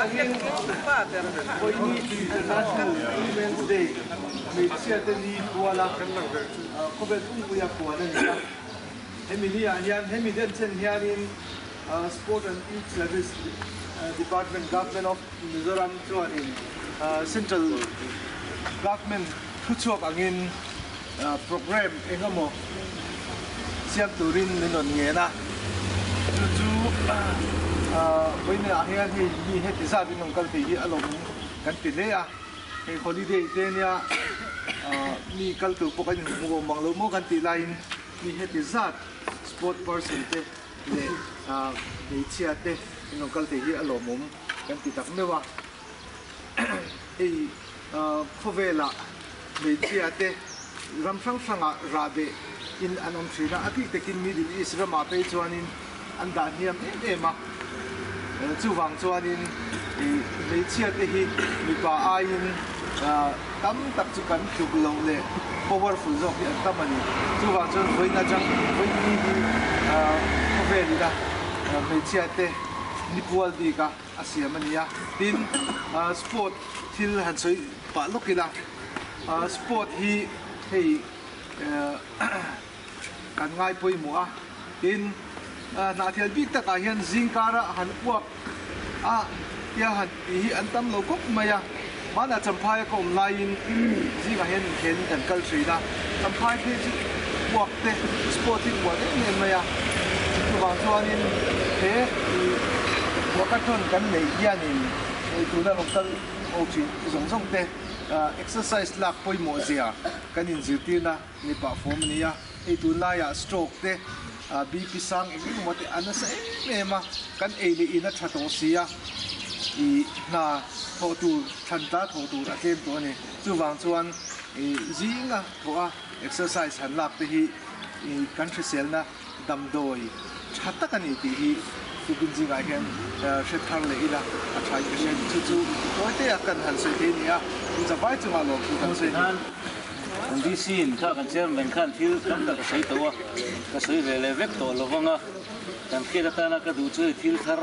angin vawiini International Women's Day hmeichhiate ni kuala khawvel pumpuia puan a ni a. Hemi ni ah hian hemi denchen hianin Sport and Youth Service Department Government of Mizoram chuanin Central Government thuchhuak angin Programme eng emaw siam turin min rawn ngen a, chu chu vawiinah hian hei mi heti zat in rawn kal thei hi a lawm kan ti hle a, hei holiday te nia mi kal tur pawh kan inhmu awm ang lo maw kan tih laiin mi heti zat sport person te leh hmeichhia te in rawn kal thei hi a lawmawm kan ti tak meuh a, hei khawvelah hmeichhia te ram hrang hrangah rah beh in an awm thin a, a bik takin Middle East ramah phei chuanin an dah hniam em em a, chuvang chuanin hmeichhia te hi mipa aiin tam tak chu kan tluk loh leh powerful zawk hi an tam a ni. Chuvang chuan vawiin atang vawiin ni hi khawvel ina hmeichhia te ni pual bik a. a siam a ni a, tin sport thil han sawi pah lawk ila, sport hi hei kan ngai pawimawh a, tin hnahthial bik takah hian zingkara han uak a tia han tih hi an tam lo khawp mai a, hmanah Champhaia ka awm laiin zingah hian inkhelin kan kal thin a, Champhai phei chu uak te sport hi uar em em mai a, chuvang chuanin he walkathon kan neih hianin ei tuna rawn kal ho thin zawng zawng te exercise lak pawimawh zia kan inzirtirna ni pah fawm a ni a, hei tunlaiah stroke te BP sang eng eng emaw te a nasa em em a, kan ei leh in a tha tawh si a, ih hna thawh tur thlan tla thawh tur a tlem tawh a ni, chuvang chuan ih zinga thawh a exercise han lak te hi ih kan hriselna damdawi tha tak a ni tih hi tukin zingah hian hre thar leh ila a tha in ka hria chu chu tawite a kan han sawi thei a ni a, zavai chungah lawmthu kan sawi a ni. Kan DC in kha kan chairman khan thil tam tak a sawi tawh a, ka sawi ve leh vek tawh lo vang a, kan hriat atana ka duh chu hei thil thar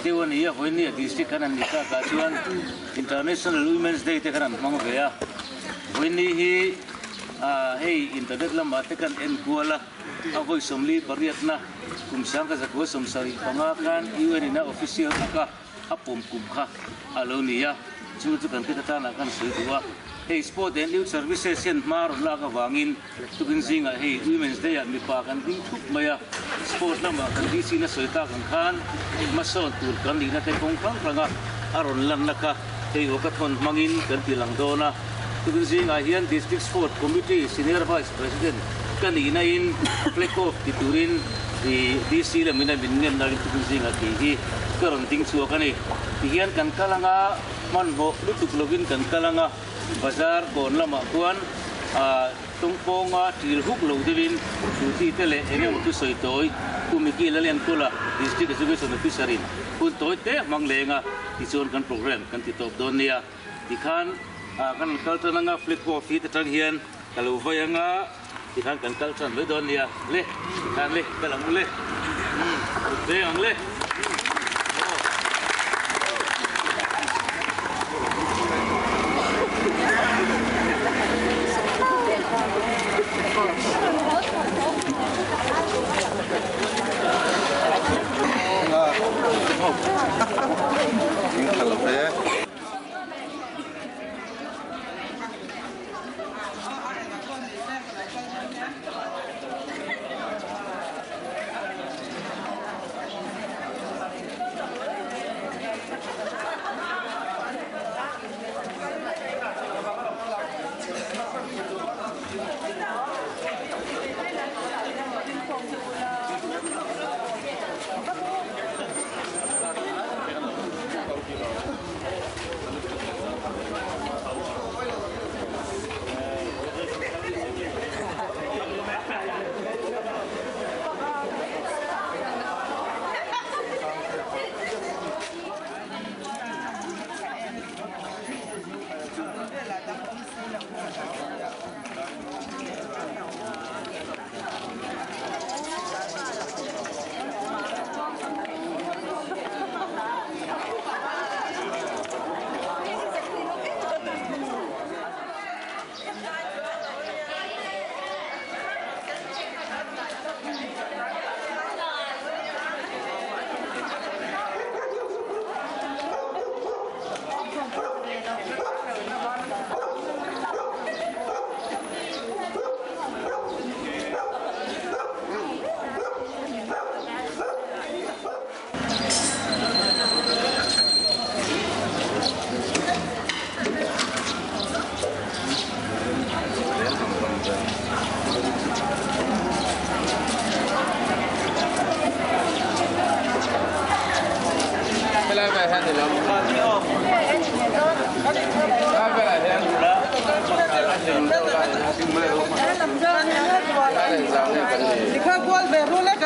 deuh a ni a, vawiin nia district kan han ni takah chuan International Women's Day te khan an hmang ve a, vawiin ni hi hei internet lamah te kan en kual a. A vawi 48na kum 1975 khan UN in a official taka a pawm kum kha a lo ni a, chu chu kan hriat atana kan sawi duh a. Hei Sport and Youth Services hian hma rawn lak avangin tukin zingah hei Women's Day ah mipa kan ding thup mai a, sport lamah kan DC na sawi tak ang khan hmasawn tur kan nihna te kawng hrang hranga a rawn lanna kha hei walkathon hmangin kan ti lang dawn a. Tukin zingah hian District Sport Committee Senior Vice President ka nihna in flag off ti turin DC lamin a min ngen nain tukin zingah tih hi ka rawn ding chhuak a ni. Tihian kan kal anga hmanhmawh lutuk lovin kan kal anga bazar kawn lamah khuan tawngpawnga ṭil huk lo deuhin Shruti te leh eng emaw thusawi tawi Pu Mickey Laliankula District Education Officer in hun tawi te hmang leng a tichuan kan programme kan ti tawp dawn nia. Tikhan kan kal tan anga flag off hi te tang hian ka lo vai anga tikhan kan kal tan mai dawn nia le tikhan le kal ang u le umm kut veng ang le aw.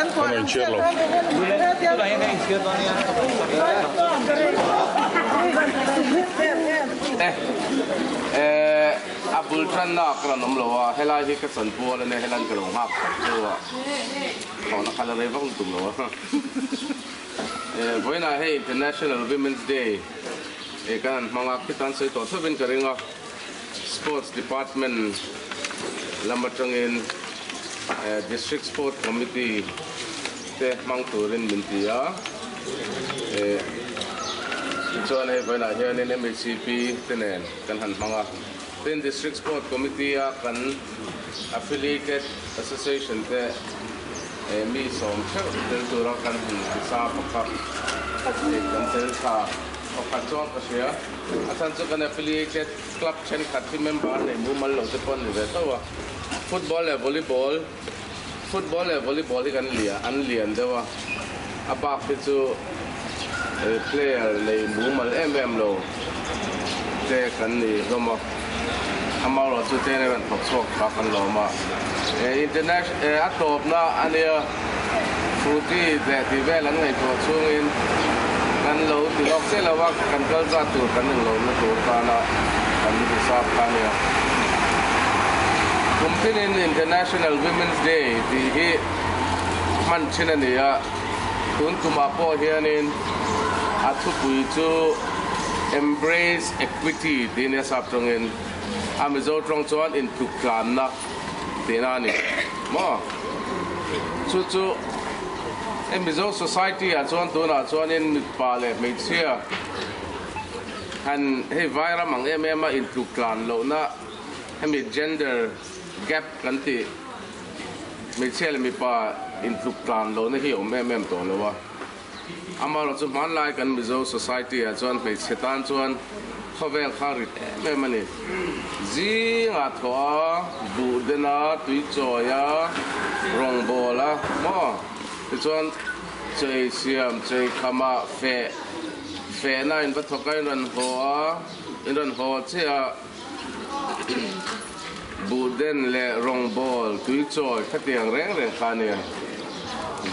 Kan lo inchhiar lo. A bul tanna ka rawn awm lo a, helai hi ka chanpual a nia, helaiin ka lo nghak tlat deuh a, thawhna kha la rei vak lutuk lo a. Vawiinah hei International Women's Day kan han hmang a, khitan sawi tawh thovin ka ring a. Sports Department lam atangin District Sport Committee te hmang turin min ti a. Tichuan hei vawiinah hianin MHCP te nen kan han hmang a. Tin, District Sport Committee a kan affiliated association te mi sawm theuh tel tura kan han tisa pakhat kan tel tha pakhat chuan ka hria. A chhan chu kan affiliated club thenkhat hi member nei mumal lo te pawh an ni ve tho a. Football leh volleyball, Football leh volleyball hi kan lian, an lian deuh a. A bak hi chu player nei mumal em em lo te kan ni hlawm a. Amaherawhchu chu te nen an thawk chhuak kha kan lawm a. International a tawpna a nia. Fruity leh tih vel an ngaihtuah chhungin kan lo ti lawk chiah lo a, kan kal zat tur kan inlawmna tur tana kan hisap kha a nia. Kum tinin International Women's Day tih hi hman thin a ni a, tun kumah pawh hianin a thupui chu Embrace Equity tih a nia sap tawngin a Mizo tawng chuan intluktlânna tihna a ni maw? Chu chu he Mizo society ah chuan tunah chuanin mipa leh hmeichhia han hei vairam ang em em a intluk tlan lohna hemi gender gap kan tih hmeichhia leh mipa intluk tlan lohna hi a awm em em tawh lo a. Amaherawhchu hmanlai kan Mizo society ah chuan hmeichhe tan chuan khawvel kha rit em em a ni. Zingah thawh a, buh den a, tui chawi a, rawngbâwl a, maw? Tichuan chei siam, chei kham a, feh, fehna in va thawk a, in rawn haw a, in rawn haw chiah a, Buh den leh rawngbâwl tui chawi khatiang reng reng kha a nia.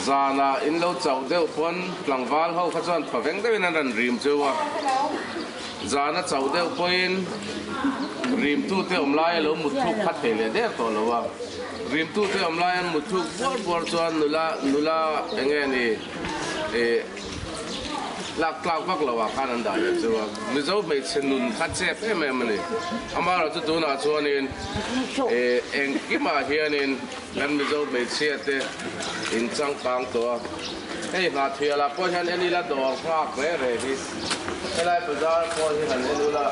Zanah in lo chauh deuh pawn tlangval ho kha chuan thaw veng deuhin an rawn rim cheu a. Zana chauh deuh pawhin rimtute awm lai a lo mut thluk kha thei leh der tawh lo a. Rimtute awm lai an mut thluk buar buar chuan nula nula eng nge ni ih Lak tlak vak lo ah khan an dah leh chu a. Mizo hmeichhe nun kha chep em em a ni. Amaherawh chu tunah chuanin eh engkimah hianin kan Mizo hmeichhia te in changkang tawh a. Hei Hnahthial ah pawh hian en ila dawr nghak reh reh hi. Helai bazar pawh hi han en ula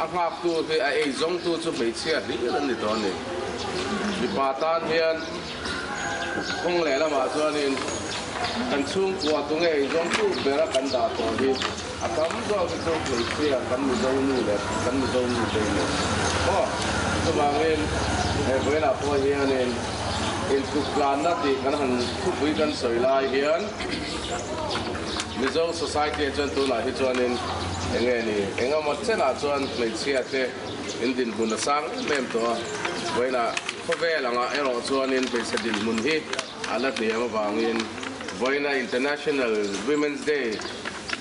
a nghak tu hi a ei zawng tu chu hmeichhia hlir an ni tawh a ni. Mipa tan hian. Kawng leh lamah chuanin kan chhungkua tunge eizawngtu bera kan dah tawh hi a tam zawk hi chu hmeichhia kan Mizo nu leh kan Mizo nu te in maw? Chuvangin he vawiinah pawh hianin intluktlânna tih kan han thupui kan sawi lai hian Mizo society ah chuan tunah hi chuanin eng nge ni eng emaw chenah chuan hmeichhia te In dinhmun a sang em em tawh a, vawiinah khawvel angah erawh chuanin hmeichhe dinhmun hi a la hniam avangin vawiina International Women's Day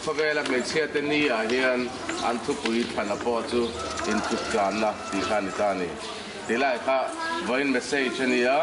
khawvela hmeichhiate ni ah hian an thupui thlana pawh chu intluk tlanna tih kha a ni ta a ni. Tilai kha vawiin message a ni a.